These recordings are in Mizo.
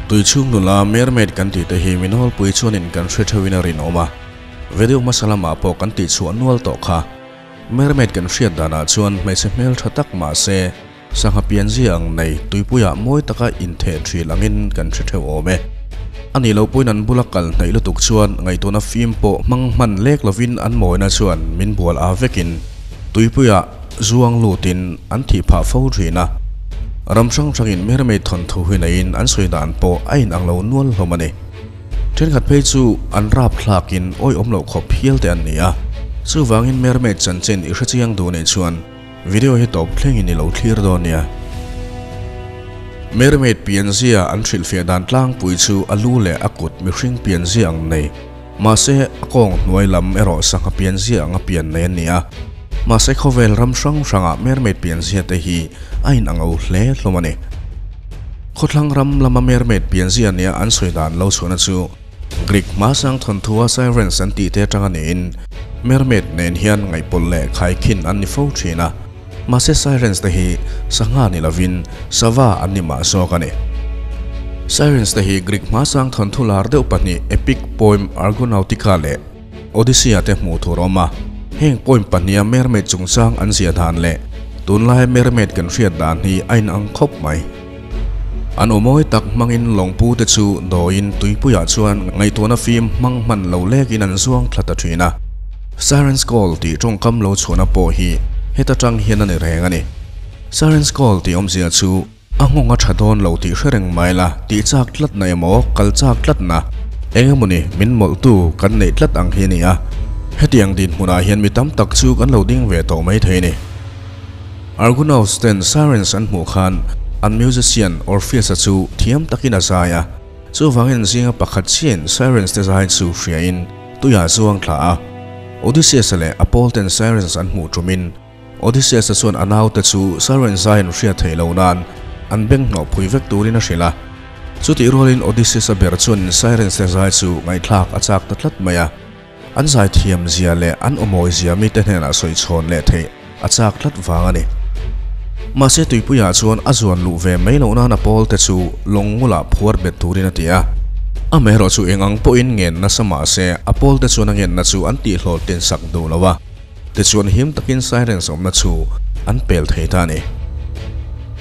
Tuichhung nula mermaid kan tih te hi min hawlpui chuanin kan hre theuhin a rinawm a, video hmasa lamah pawh kan tihchhuah nual tawh kha. Mermaid kan hriat danah chuan hmeichhe hmel tha tak mahse sangha pianzia ang nei tuipuiah mawi taka intheh thil angin kan hre theuh awm e. A nih loh pawhin an bula kal hnaih lutuk chuan ngaihtuahna fim pawh hmang hman lek lovin an mawina chuan min bual a vekin tuipuiah zuang lutin an thih phah fo thin a. Ram hrang hrangin mermaid thawnthu hi neiin an sawi dan pawh a inang lo nual hlawm a ni. Thenkhat phei chu an rap thlakin awihawm loh khawp hial te an ni a. Chuvangin mermaid chanchin i hrechiang duh nih chuan video hi tawp thlengin i lo thlir dawn nia. Mermaid pianzia an hrilhfiah dan tlangpui chu a lu leh a kut mihring pianzia ang nei. Mahse, a kawng hnuai lam erawh sangha pianzia anga pian nei an ni a. Mahse, khawvel ram hrang hrangah mermaid pianzia te hi a inang o hle hlawm a ni. Khawthlang ram lama mermaid pianzia nia an sawi dan lo chhuahna chu Greek hmasang thawnthua sirens an tih te atanga niin mermaid nen hian ngaihpawlh leh khaikhin an ni fo thin a. Mahse sirens te hi sangha ni lovin sava an ni mah zawk a ni. Sirens te hi Greek hmasang thawnthu lar deuh pahnih epic poem Argonautica leh Odyssey-a te hmuh tur a awm a. Heng poem pahniha mermaid chungchang an ziah dan leh tunlaia mermaid kan hriat dan hi a inang khawp mai. An awmawi tak hmangin lawngpu te chu dawiin tuipuiah chuan ngaihtuahna fim hmang hman lo lekin an zuang thla ta thin a. Siren's Call tih tawngkam lo chhuahna pawh hi heta tang hian a ni reng a ni. Siren's Call tih awmzia chu a nghawng a tha dawn lo tih hre reng mai la, tih chak tlatna emaw kal chak tlatna eng emawni min mawlhtu kan neih tlat ang hi a ni a. Hetiang dinhmunah hian mi tam tak chu kan lo ding ve tawh mai thei a ni. Argonauts ten Sirens an hmuh khan an musician Orpheus-a chu thiam takin a zai a, chuvangin zinga pakhat chiahin Sirens te zai chu hriain tuiah zuang thla a. Odysseus-a leh a pawl ten Sirens an hmuh tumin Odysseus-a chuan a naute chu Sirens zai an hriat theih loh nan an beng hnawh phui vek turin a hrilh a. Chutih rualin Odysseus-a ber chuan Sirens te zai chu ngaihthlak a chak ta tlat mai a. An zaithiam zia leh an awmawi zia mite hnenah sawi chhawn leh theih a chak tlat vang a ni. Mahse tuipuiah chuan a zuan luh ve mai loh nan a pawl te chu lawng ngulah phuar bet turin a ti a. Amaherawh chu eng ang pawhin ngen nasa mahse a pawl te chuan a ngenna chu an tihhlawh tin sak duh lo a, tichuan him takin Sirens awmna chu an pel thei ta a ni.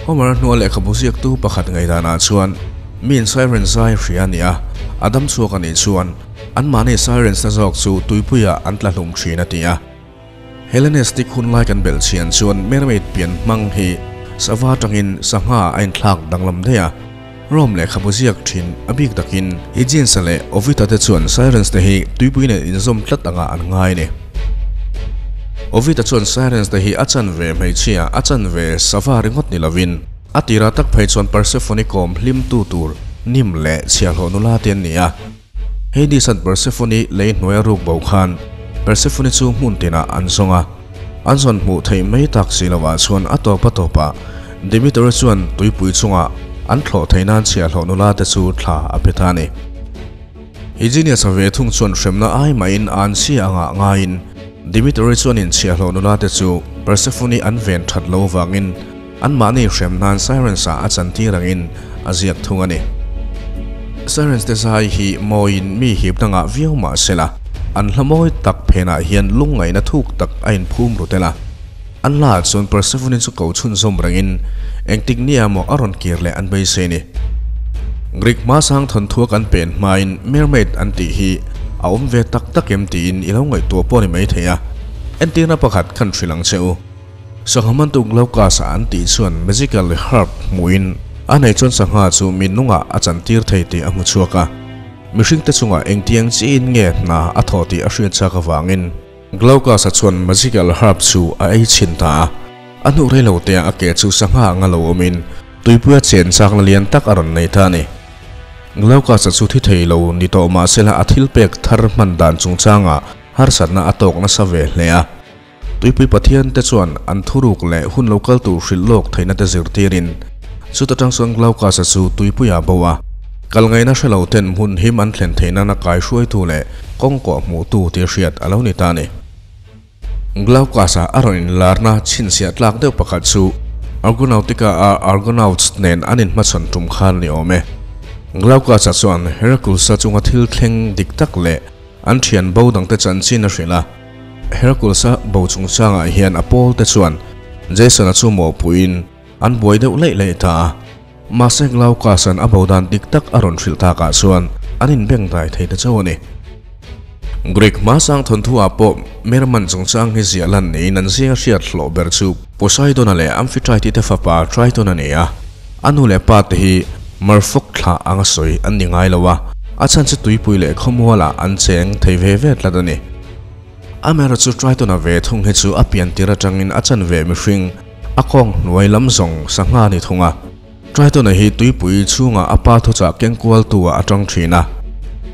Homer hnua lehkhabu ziaktu pakhat ngaihdanah chuan miin Sirens zai hria a ni a, a dam chhuak a nih chuan Anmahni sirens te zawk chu tuipuiah an tla hlum thin a ti a. Hellenistic hunlai kan belh chhian chuan mermaid pian hmang hi sava atangin sangha a inthlak danglam daih a. Rome lehkhabu ziak thin a bik takin Aegeans-a leh Ovid-a te chuan sirens te hi tuipui nen inzawm tlat anga an ngai a ni. Ovid-a chuan sirens te hi a chanve hmeichhia, a chanve sava ringawt ni lovin, a tirah tak phei chuan Persephone kawm hlimtu tur nim leh chhiahhlawh nula te an ni a. Hades an Persephone lei hnuaia ruk bo khan Persephone chu hmun tinah an zawng a, an zawn hmuh theih mai tak si lovah chuan a tawp a tawpah Demeter chuan tuipui chungah an thlawh theih nan chhiahhlawh nula te chu thla a pe ta a ni. Aegeus a ve thung chuan hremna ai mahin an chhia angah ngaiin Demeter chuan in chhiahhlawh nula te chu Persephone an ven that lo vangin Anmahni hrem nan Sirens ah a chantir angin a ziak thung a ni. Sirens te zai hi mawiin mi hip dangah viau mah se la, an hla mawi tak phenah hian lungngaihna thuk tak a inphum ru tel a. An hla ah chuan Persephone chu ko chhunzawm rengin engtik nia maw a rawn kir leh an beisei ni. Greek hmasang thawnthuak an pen hmain mermaid an tih hi a awm ve tak tak em tiin i lo ngaihtuah pawh a ni maithei a. Entirna pakhat khan hrilh ang che u. Sangha mantuk Glaucus-a an tih chuan magical herb hmuhin a nei chuan sangha chu mi nungah a chantir thei tih a hmu chhuak a. Mihringte chungah engtiang chiin nge hna a thawh tih a hriat chak avangin Glaucus-a chuan magical herb chu a ei chhin ta a. A hnu rei lo teah a ke chu sangha anga lo awmin tuipuia chen chakna lian tak a rawn nei ta a ni. Glaucus-a chu thi thei lo ni tawh mahsela a thil pek thar hman dan chungchangah harsatna a tawk nasa ve hle a. Tuipui Pathian te chuan an thuruk leh hun lo kal tur hrilh lawk theihna te zirtirin chuta tang chuan Glaucus-a chu tuipuiah bo a, kal ngaihna hre lo ten hmun him an thlen theih nana kai hruaitu leh kawng kawh hmuhtu tih hriat a lo ni ta a ni. Glaucus-a a rawn inlarna chhinchhiah tlak deuh pakhat chu Argonautica-a Argonauts nen an inhmachhawn tum khan a ni awm e. Glaucus-a chuan Hercules-a chunga thil thleng dik tak leh an thian bo dangte chanchin a hrilh a. Hercules-a bo chungchangah hian a pawlte chuan Jason-a chu mawhpuiin an buai deuh laih laih ta a. Mahse Glaucus-a'n a bo dan dik tak a rawn hrilh takah chuan an inbengdai thei ta chauh a ni. Greek hmasang thawnthu-ah pawh Merman chungchang hi ziah lan niin an zinga hriat hlawh ber chu Poseidon-a leh Amphitrite te fapa Triton a ni a. A nu leh pa te hi Marfawk thlah anga sawi an ni ngai lo a, a chhan chu tuipui leh khawmualah an cheng thei ve ve tlat a ni. Amaherawhchu Triton-a ve thung hi chu a pian tir atangin a chan ve mihring a kawng hnuai lam zawng sangha a ni thung a. Triton-a hi tuipui chhungah a pa thuchah keng kualtu-ah a tang thin a.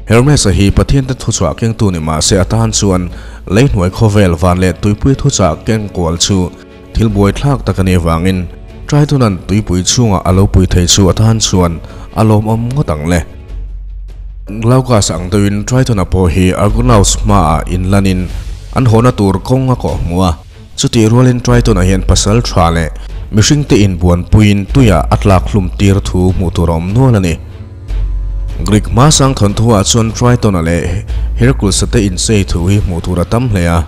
Hermes-a hi Pathiante thuchah kengtu ni mah se a tan chuan lei hnuai khawvel van leh tuipui thuchah keng kual chu Thil buaithlak tak a nih avangin Triton-a'n tuipui chhungah a lo pui thei chu a tan chuan a lawmawm ngawt ang le. Glaucus ang deuhin Triton-a pawh hi Argonauts hmaah inlanin an hawhna tur kawng a kawh hmu a. Chutih rualin Triton-a hian pasal tha leh mihringte inbuanpuiin tuiah a tlak hlum tir thu hmuh tur a awm nual a ni. Greek hmasang thawnthuah chuan Triton-a leh Hercules-a te inchei thu hi hmuh tur a tam hle a.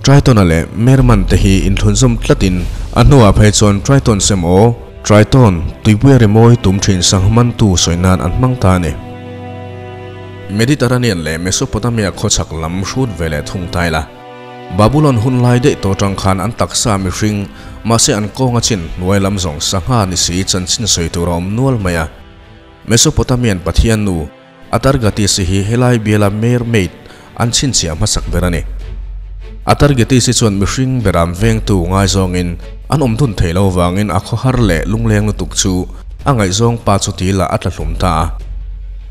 Triton-a leh Merman te hi inthlunzawm tlatin a hnuah phei chuan Triton sem aw, Triton, tuipuia rimawi tum thin sanghmantu sawi nan an hmang ta a ni. Mediterranean leh Mesopotamia khawchhak lam hrut ve leh thung ta ila. Babulon hun lai daih tawh atang khan an taksa mihring, mahse an kawnga chin hnuai lam zawng sangha ni si chanchin sawi tur a awm nual mai a. Mesopotamian pathian nu, Atargatis-i hi helai biala mermaid an chhinchhiah hmasak ber a ni. Atargatis-i chuan mihring beram vengtu ngaizawngin an awm dun theih lo vangin a khawhar leh lungleng lutuk chu a ngaihzawng pa chu tila a tla hlum ta a.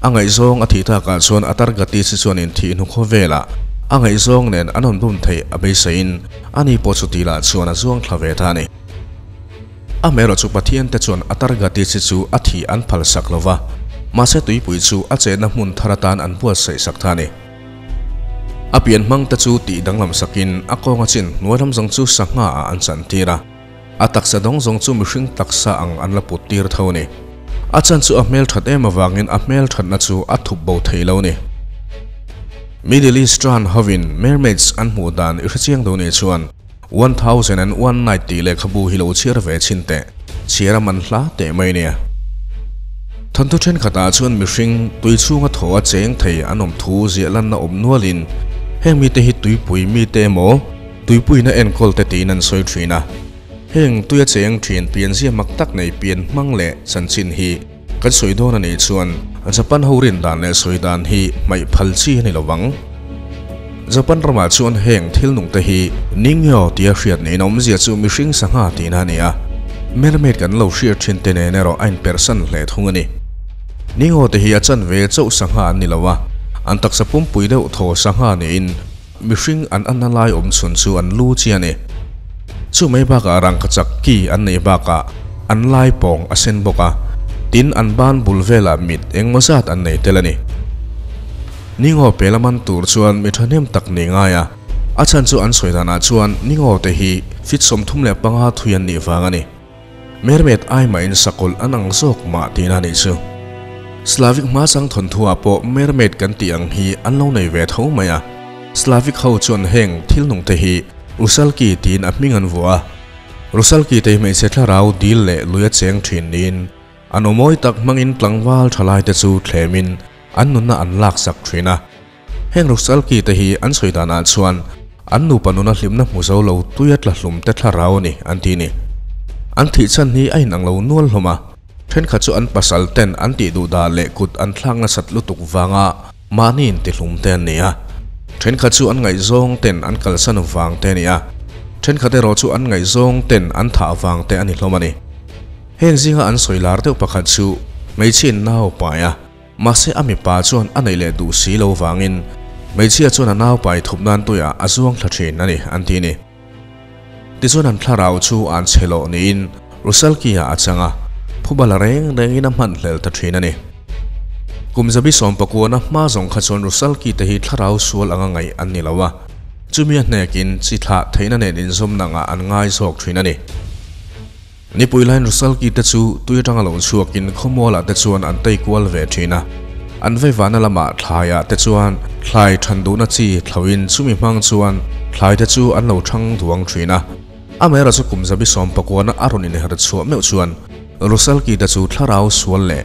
A ngaihzawng a thih takah chuan Atargatis-i chuan inthih hnu khawvelah a ngaihzawng nen an awm dun theih a beiseiin ani pawh chu tilah chuan a zuang thla ve ta a ni. Amaherawh chu Pathian te chuan Atargatis-i chu a thih an phal sak lo va, mahse tuipui chu a chenna hmun thar atan an buatsaih sak ta a ni. A pian hmang te chu tih danglam sakin a kawnga chin hnuai lam zawng chu sangha ah an chantir a, a taksa dawng zawng chu mihring taksa ang an la put tir tho a ni. A chan chu a hmelthat em avangin a hmelthatna chu a thup bo thei lo a ni. Middle Eastern hovin mermaids an hmuh dan i hrechiang duh nih chuan 1001 Night tih lehkhabu hi lo chhiar ve chhin teh, chhiar a man hla teh mai nia. Thanthu thenkhatah chuan mihring tui chhunga thaw a cheng thei an awm thu ziah lanna awm nualin heng mite hi tuipui mite emaw tuipuina enkawl te tiin an sawi thin a. Heng tuia cheng thin pianzia mak tak nei pian hmang leh chanchin hi kan sawi dawn a nih chuan Japan ho rin dan leh sawi dan hi hmaih phal chi a ni lo vang. Japan ramah chuan heng thil nung te hi Ningyo tia hriat niin awmzia chu mihring sangha tihna a ni a, mermaid kan lo hriat thin te nen erawh a inperhsan hle thung a ni. Ningyo te hi a chanve chauh sangha an ni lo a, an taksa pumpui deuh thaw sangha niin mihring an anna lai awm chhun chu an lu chi a ni. Chu mai bakah rangkachak ki an neih bakah an lai pawng a sen bawk a, tin an ban bul velah mit engmaw zat an nei tel a ni. Ningaw pe la man tur chuan mi thahnem tak nei ngai a, a chhan chu an sawi danah chuan Ningaw te hi fit 35 thui an nih vang a ni. Mermaid ai mahin sakawlh an ang zawk mah tihna a nih chu. Slavic hmasang thawnthuah pawh mermaid kan tih ang hi an lo nei ve tho mai a. Slavic ho chuan heng thil nung te hi Rusalki tiin a hming an vuah a. Rusalki te hi hmeichhe thlarau dil leh lui a cheng thin niin an awmawi tak hmangin tlangval thalai te chu thlemin an nunna an laksak thin a. Heng Rusalki te hi an sawi danah chuan an nupa nuna hlimna hmu zo lo tuia tla hlum te thlarau a ni an ti ni. An thih chhan hi a inang lo nual hlawm a, thenkhat chu an pasal ten an tih duh dah leh kut an thlak nasat lutuk vanga mahni intihlum te an ni a, thenkhat chu an ngaihzawng ten an kalsan vang te a ni a, thenkhat erawh chu an ngaihzawng ten an thah vang te a ni hlawm a ni. Heng zinga an sawi lar deuh pakhat chu hmeichhiain nau pai a. Mahse a mipa chuan a neih leh duh si lo vangin hmeichhia chuan a nau pai thup nan tuiah a zuang thla thin a ni an ti ni. Tichuan an thlarau chu an chhe loh niin Rusalki-ah a chang a, phubala reng rengin a hman hlel ta thin a ni. Kum zabi sawmpakuana hma zawng kha chuan Rusalki te hi thlarau sual anga ngaih an ni lo a, chumi a hnekin chi thlah theihna nen inzawmna angah an ngai zawk thin a ni. Nipui laiin Rusalki te chu tui atanga lo chhuakin khawmualah te chuan an tei kual ve thin a. An veivahna lamah thlaiah te chuan thlai than duhna chi thloin chumi hmang chuan thlai te chu an lo thang duang thin a. Amaherawhchu chu kum zabi sawm pakuana a rawn inher chhuah meuh chuan Rusalki te chu thlarau sual leh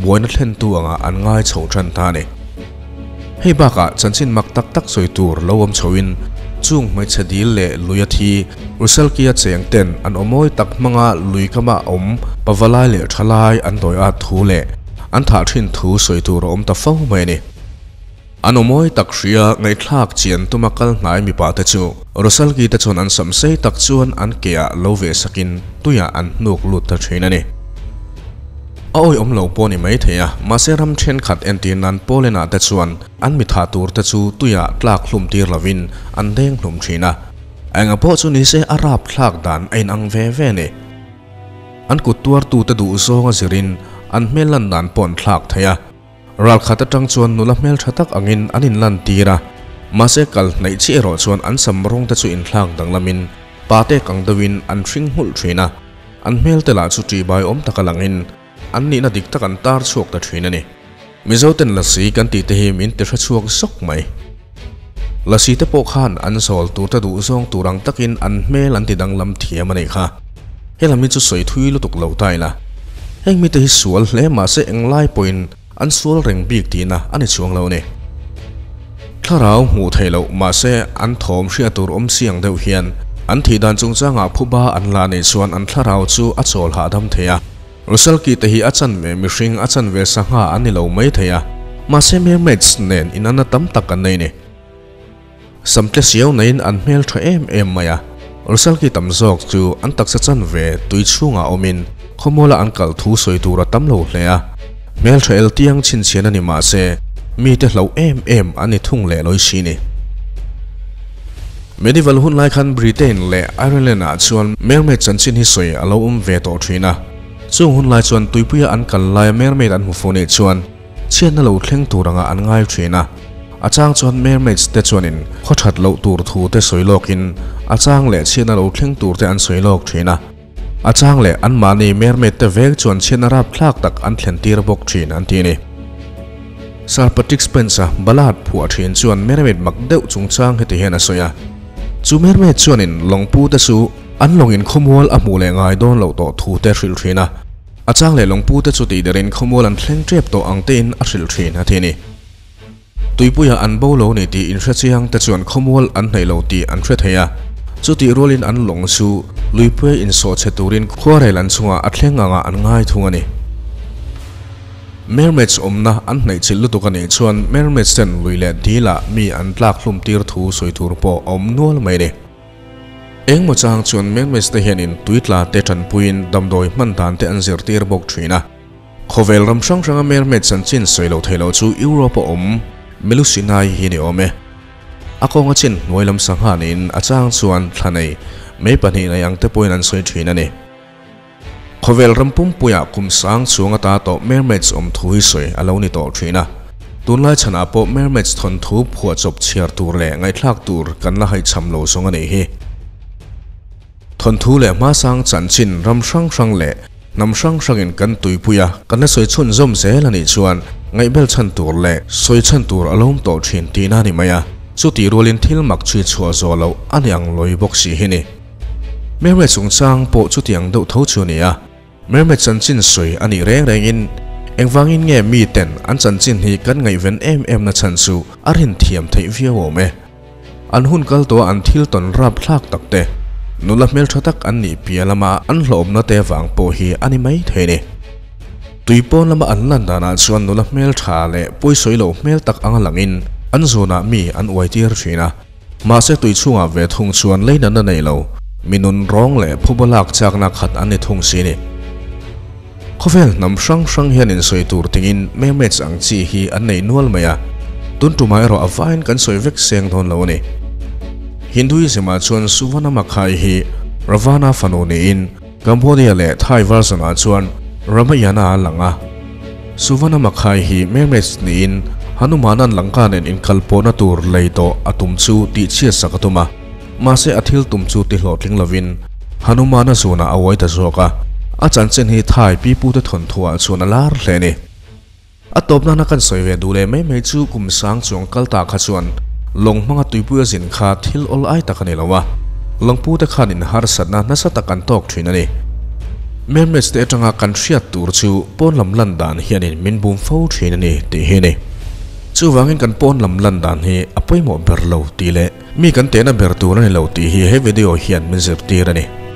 buaina thlentu angah an ngai chho tan ta a ni. Hei bakah chanchin mak tak tak sawi tur lo awm chhoin chung hmeichhe dil leh lui a thi Rusalki-a cheng ten an awmawi tak hmanga lui kama awm pavalai leh thalai an dawi at thu leh an thah thin thu sawi tur a awm ta fo mai a ni. An awmawi tak hria ngaihthlak chian tuma kal hnai mipa te chu Rusalki te chuan an sam sei tak chuan an ke ah lo ve sakin tuiah an hnuk lut ta thin a ni. A awihawm lo pawh ni mai thei a, mahse ram thenkhat entir nan Poland ah te chuan an mi thah tur te chu tuiah tlak hlum tir lovin an deng hlum thin a. Enga pawh chu nise a rap thlak dan a inang ve ve a ni. An kut tuartute duh zawng a zirin an hmel lan dan pawh an thlak thei a. Ralkhat atang chuan nula hmeltha tak angin an inlantir a, mahse kal hnaih chi erawh chuan an sam rawng te chu inthlak danglamin pate kang deuhin an hring nghulh thin a, an hmel te lah chu ṭihbai awm taka langin an nihna dik tak an tar chhuak ta thin a ni. Mizo ten lasi kan tih te hi min ti hre chhuak zawk mai. Lasi te pawh khan an zawl tur te duh zawng tur ang takin an hmel an ti danglam thiam a nih kha. Helam hi chu sawi thui lutuk lo ta ila. Heng mite hi sual hle mahse englai pawhin an sual reng bik tihna a ni chuang lo a ni. Thlarau hmuh theih loh mahse an thawm hriat tur awm chiang deuh hian an thih dan chungchangah phuba an la nih chuan an thlarau chu a chawl hahdam thei a. Rusalki te hi a chanve mihring a chanve sangha an ni lo mai thei a, mahse mermaids nen inanna tam tak an nei ni. Samtle siau naiin an hmel tha em em mai a, Rusalki tam zawk chu an taksa chanve tui chhungah awmin khawmuala an kal thu sawi tur a tam lo hle a, hmel tha el tiang chhinchhian a ni mahse mite hlauh em em an ni thung leh lawi si ni. Medieval hun lai khan Britain leh Ireland ah chuan mermaid chanchin hi sawi a lo awm ve tawh thin a, chung hun lai chuan tuipuia an kal laia mermaid an hmu fu nih chuan chhiatna lo thleng tur anga an ngai thin a, a chang chuan mermaids te chuanin khaw that loh tur thu te sawi lawkin a chang leh chhiatna lo thleng tur te an sawi lawk thin a, a chang leh anmahni mermaid te vek chuan chhiatna rapthlak tak an thlen tir bawk thin an ti a ni. Sir Patrick Spence-a ballad phuah thin chuan mermaid mak deuh chungchang heti hian a sawi a, Chu mermaid chuanin lawngpu te chu an lawngin khawmual a hmuh leh ngai dawn loh tawh thu te hrilh thin a, A chang leh lawngpu te chu tih derin khawmual an thleng tep tawh ang tein a hrilh thin a ti a ni. Tuipuia an bo lo ni tih inhre chiang te chuan khawmual an hnaih lo tih an hre thei a, chutih rualin an lawng chu luipuia insawh chhe turin khuarel an chungah a thleng angah an ngai thung a ni. Mermaids awmna an hnaih chilh lutuk a nih chuan mermaids ten lui leh dilah mi an tlak hlum tir thu sawi tur pawh a awm nual mai a ni. Engmaw chang chuan mermaids te hianin tuitla te tanpuiin damdawi hman dan te an zirtir bawk thin a. Khawvel ram hrang hranga mermaid chanchin sawi lo thei lo chu Europe a awm Melusina-i hi ni awm e. A kawnga chin hnuai lam sangha niin a chang chuan thla nei mei pahnih nei ang te pawhin an sawi thin a ni. Khawvel ram pumpuiah kum sang chhung ata tawh mermaids awm thu hi sawi a lo ni tawh thin a. Tunlai chhanah pawh mermaids thawnthu phuahchawp chhiar tur leh ngaihthlak tur kan la haihchham lo zawng a nih hi. Thawnthu leh hmasang chanchin ram hrang hrang leh hnam hrang hrangin kan tuipui a, kan la sawi chhunzawm zel a nih chuan ngaihbel chhan tur leh sawi chhan tur a lawm tawh thin tihna a ni mai a, chutih rualin thil mak chhui chhuah zawh loh a ni ang lawi bawk si hi ni. Mermaid chungchang pawh chutiang deuh tho chu a ni a, mermaid chanchin sawi a nih reng rengin engvangin nge miten an chanchin hi kan ngaihven em em na chhan chu a rin thiam theih viau awm e. An hun kal tawha an thil tawn rap thlak tak te, nula hmeltha tak an nih piah lama an hlawhawmna te vang pawh hi a ni mai thei a ni. Tui pawn lama an lan danah chuan nula hmeltha leh pawisawi lo hmel tak anga langin an zunah mi an uai tir thin a. Mahse tui chhungah ve thung chuan lei natna nei lo, mi nun rawng leh phuba lak chakna khat an ni thung si ni. Khawvel hnam hrang hrang hian insawi tur tingin mermaids ang chi hi an nei nual mai a, tun tumah erawh a vaiin kan sawi vek seng dawn lo a ni. Hinduism ah chuan Suvanamakhai hi Ravana fanu niin Cambodia leh Thai version ah chuan Ramayana a lang a. Suvanamakhai hi mermaids niin Hanuman-a'n Lanka nen inkalpawhna tur lei tawh a tum chu tihchhiat sak a tum a, mahse a thil tum chu ti hlawhtling lovin Hanuman-a zunah a uai ta zawk a. A chanchin hi Thai pipute thawnthuah chuan a lar hle a ni. A tawp nana kan sawi ve duh leh mai mai chu kum sang chuang kal ta kha chuan lawng hmanga tuipui a zin kha thil awl ai tak a ni lo a, lawngpute khan inharsatna nasa tak an tawk thin a ni. Mermaids te atanga kan hriat tur chu pawn lam lan dan hianin min bum fo thin a ni tih hi a ni. Chuvangin kan pawn lam lan dan hi a pawimawh ber lo tih leh mi kan tehna ber tur a ni lo tih hi he video hian min zirtir a ni.